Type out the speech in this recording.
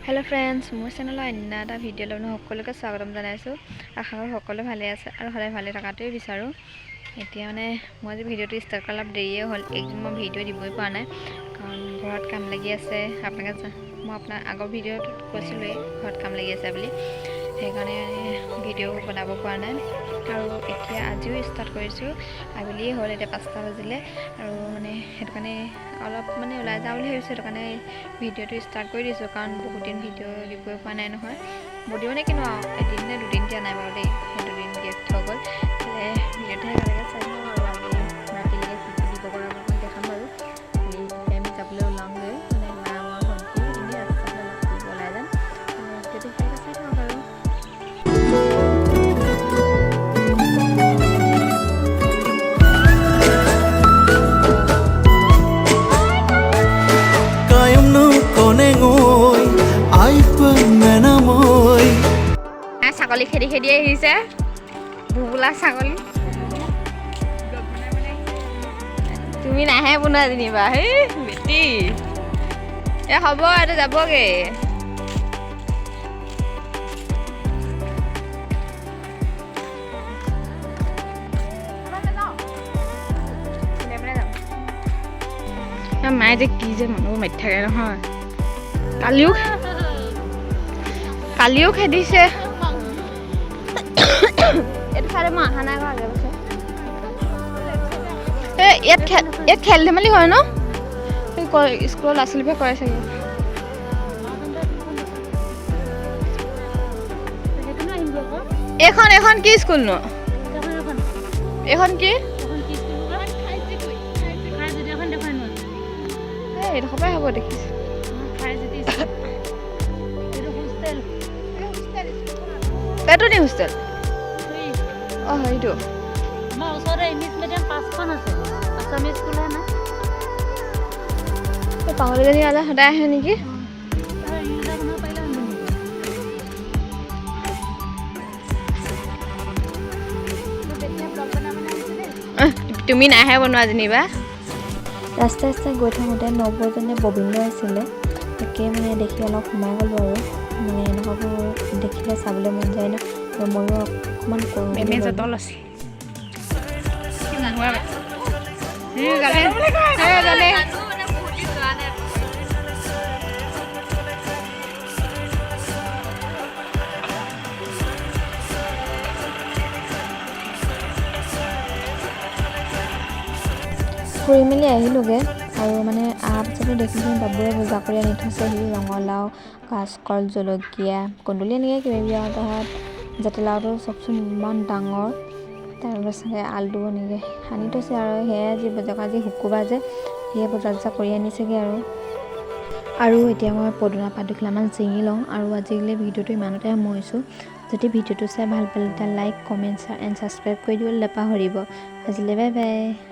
Hello' friends, মোৰ চেনেলৰ অন্য এটা ভিডিঅ'লৈ আপোনালোক সকলোকে স্বাগতম জনাইছোঁ। আশা কৰোঁ সকলো ভালে আছে আৰু সদায় ভালে থকাটোৱেই বিচাৰোঁ। এতিয়া মানে মই আজি ভিডিঅ'টো ষ্টাৰ্ট কৰা অলপ দেৰিয়ে হ'ল। এইকেইদিন মই ভিডিঅ' দিবই পৰা নাই, কাৰণ ঘৰত কাম লাগি আছে। আপোনালোকে মই আপোনাৰ আগৰ ভিডিঅ'টোত কৈছিলোঁৱেই ঘৰত কাম লাগি আছে বুলি, সেইকাৰণে ভিডিঅ' বনাব পৰা নাই। আৰু এতিয়া আজিও ষ্টাৰ্ট কৰিছোঁ, আবেলিয়ে হ'ল, এতিয়া 5টা বাজিলে। আৰু মানে সেইটো কাৰণে অলপ মানে ওলাই যাওঁ বুলি ভাবিছোঁ, সেইটো কাৰণে ভিডিঅ'টো ষ্টাৰ্ট কৰি দিছোঁ, কাৰণ বহুত দিন ভিডিঅ' দিবই পৰা নাই নহয়। বহুত দিন মানে কিনো আৰু, এদিন নে দুদিন দিয়া নাই বাৰু দেই, সেই দুদিন গেপ থৈ গ'ল। ভিডিঅ'টো একেলগে চাই থাকক আৰু আজি ৰাতিলৈকে কি কি দিব পাৰোঁ আপোনালোকক দেখাম বাৰু। এতিয়া আমি যাবলৈ ওলাওঁগৈ, মানে মা, মই, ভণ্টি এনেই ৰাস্তালৈ অলপ ফুৰিব ওলাই যাম। ভিডিঅ'টো একেলগে চাই থাকক আৰু। Kayong konengoy ay pengenamoy. ছাগলী খেদি খেদি আহিছে, ভোবোলা ছাগলী। তুমি নাহে বনোৱা যেনিবা। হেই বেটি, এ হ'ব, এইটো যাবগে। মায়ে যে কি যে মানুহ মাতি থাকে নহয়, কালিও কালিও খেদিছে। এইটো চাইডে মই অহা নাই আকৌ আগে পাছে। এই ইয়াত খেল ধেমালি হয় ন? এই স্কুলৰ ল'ৰা ছোৱালীবোৰে কৰে চাগে। এইখন কি স্কুলনো? এইখন কি? এই এইডোখৰ পৰাই হ'ব দেখিছোঁ। এইটো নি হোষ্টেল? অঁ, সেইটো। আমাৰ ওচৰতে ইংলিছ মিডিয়াম পাঁচখন আছে, আছামীজ স্কুলহে নাই। এই পাগলীজনী ইয়ালৈ সদায় আহে নেকি? ৰিল এটা বনাব পাৰিলে হয় নেকি? আহ, তুমি নাইহে বনোৱা যেনিবা। ৰাস্তাই ৰাস্তাই গৈ থাকোঁতে নবৌজনে ববিন লৈ আছিলে, তাকে মানে দেখি অলপ সোমাই গ'লোঁ। আৰু মানে এনেকুৱাবোৰ দেখিলে চাবলৈ মন যায় ন, আৰু ময়ো অকণমান কৰোঁ বুলি মেমে ল'লোঁ। যতল আছে। গালে। ফুৰি মেলি আহিলোঁগৈ। আৰু মানে অহাৰ পিছতে দেখিলোঁ বাবুৱে বজাৰ কৰি আনি থৈছেহি ৰঙালাও, কাচকল, জলকীয়া, কুন্দুলি, এনেকৈ কিবা কিবি। আৰু তাৰপিছত জাতিলাওটো চবচোন ইমান ডাঙৰ। তাৰপাছতে আলু এনেকৈ আনি থৈছে। আৰু সেয়াই আজি বজাৰ কৰা, আজি শুক্ৰবাৰ যে, সেয়ে বজাৰ চজাৰ কৰি আনিছেগৈ। আৰু এতিয়া মই পদুনা পাত দুখিলামান ছিঙি লওঁ। আৰু আজিলৈ ভিডিঅ'টো ইমানতে সামৰিছোঁ। যদি ভিডিঅ'টো চাই ভাল পালে তেতিয়া লাইক, কমেণ্ট এণ্ড ছাবস্ক্ৰাইব কৰি দিবলৈ নাপাহৰিব। আজিলৈ বাই বাই।